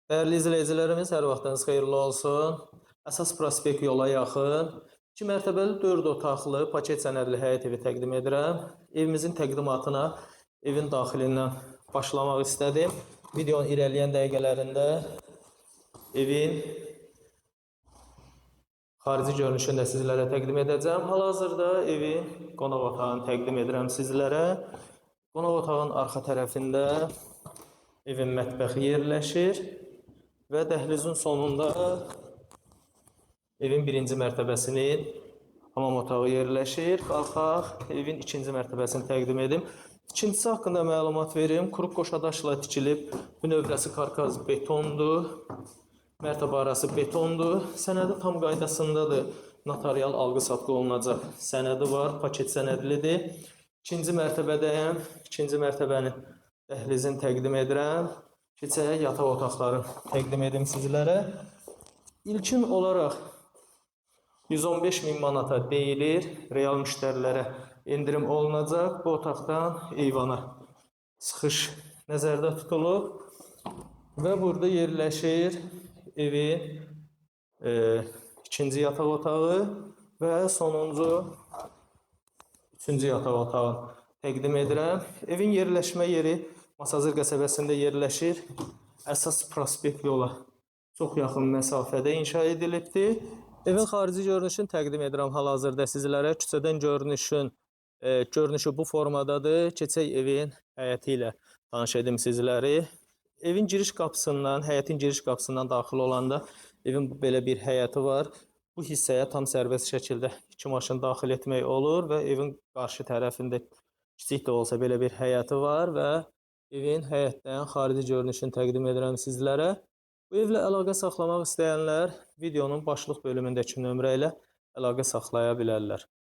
Dəyərli izləyicilərimiz, hər vaxtınız xeyirli olsun. Əsas prospekt yola yaxın, 2 mərtəbəli 4 otaqlı paket sənədli həyət evi təqdim edirəm. Evimizin təqdimatına evin daxilindən başlamaq istədim. Videonun irəliləyən dəqiqələrində evin xarici görünüşünü də sizlərə təqdim edəcəm. Hal-hazırda evin qonaq otağını təqdim edirəm sizlərə. Qonaq otağının arxa tərəfində evin mətbəxi yerləşir və dəhlizin sonunda evin birinci mərtəbəsinin hamam otağı yerləşir. Qalxaq, evin ikinci mərtəbəsini təqdim edim. İkincisi haqqında məlumat verim. Quruq qoşadaşla tikilib, bünövrəsi karkaz betondur. Mərtəbə arası betondur. Sənədi tam qaydasındadır. Notarial alqı-satqı olunacaq sənədi var, paket sənədlidir. İkinci mərtəbədəyəm. İkinci mərtəbənin dəhlizini təqdim edirəm. Keçək yataq otaqlarını təqdim edim sizlərə. İlkin olaraq 115 min manata deyilir. Real müştərilərə endirim olunacaq. Bu otaqdan eyvana çıxış nəzərdə tutulub və burada yerləşir evin ikinci yataq otağı və sonuncu üçüncü yataq otağını təqdim edirəm. Evin yerləşmə yeri Masazır qəsəbəsində yerləşir. Əsas prospekt yola çox yaxın məsafədə inşa edilibdir. Evin xarici görünüşünü təqdim edirəm hal-hazırda sizlərə. Küçədən görünüşü bu formadadır. Keçək evin həyəti ilə tanış edim sizləri. Evin giriş qapısından, həyətin giriş qapısından daxil olanda evin belə bir həyəti var. Bu hissəyə tam sərbəst şəkildə iki maşın daxil etmək olur və evin qarşı tərəfində kiçik də olsa belə bir həyəti var və evin həyətdən xarici görünüşünü təqdim edirəm sizlərə. Bu evlə əlaqə saxlamaq istəyənlər videonun başlıq bölümündəki nömrə ilə əlaqə saxlaya bilərlər.